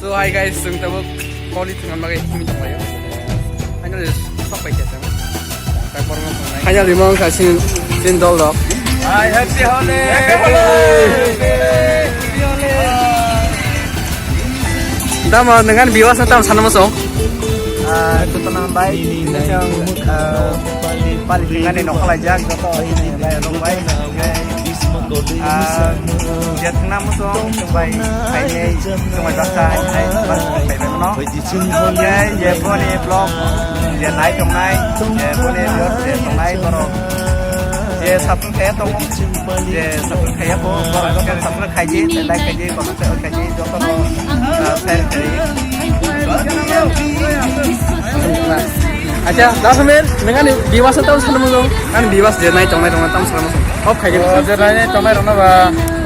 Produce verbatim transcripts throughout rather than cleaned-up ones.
So hi guys, chwng tabuk Holi thwngna bagwi himwi tonglaio. Finally sok pai khe chwng. Finally mo wngkha sin, sin dol rok. Hi, happy Holi! Happy Holi! Tamo nwngan viewers no tamo sanma song? Ah, jotono hambai. Chwng, ah, pali thwngani nokha laijak joto, eh, bai rok bai. Ah, je thwngna muchung chwng bai phainai, chwng bai baksa hai hai baksa phaibai mano. Hwnkhe je boni vlog je nai tongnai, je boni vlog je tongnai borok je subscribe khaiya tongo, je subscribe khaiya bo borok joto subscribe khaidi, like khaidi, comment khaidi, joto no, ah, share khaidi. Acha, Dasmir, nengani viewers tamo sanma song? Ani viewers je nai tongnai rok tamo sanma song? Off khai di. O, je nai tongnai rokno ba,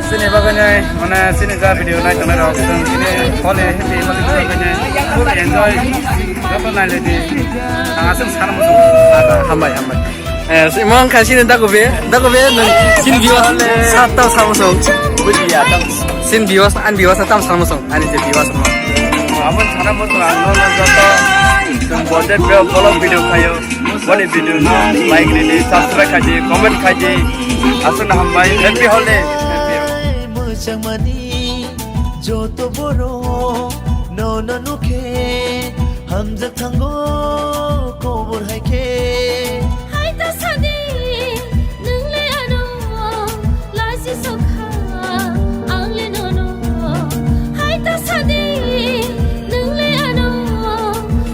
chini bagwi nai, mane chini ja video nai tongnai rok, chwng chini Holi, happy Holi bagwi nai, full enjoy, joto nai lai di. Ang aswk sanma song. Hambai, hambai. Eh, si mong kha sini dago be, dago be, nung sini viewers sa tamo sanma song? Buji ya, tamo. Sini viewers, ani viewers tamo sanma song? Ani je viewers mo. Abo sana mo to ang no joto. Chwng bo je vlog video khaio. Boni video no like ridi, subscribe khaidi, comment khaidi. Aswkno hambai, happy Holi. Mwchangmani joto borok no no nukhe hamjak thango kobor hai khe. Hai ta sadi, nwng le ano lachi sokha, ang le nono. Hai ta sadi, nwng le ano.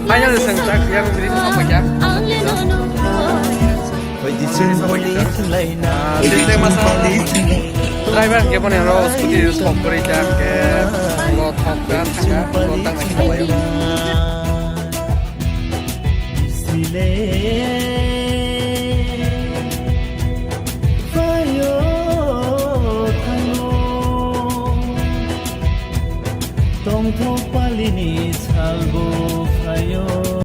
Finally, lachi sokha, ang le nono. Chwng tak yang release sokha ya. Driver ke boni ro scooty thok kori jam ke, bo thok dan thaka, bo tang thaka.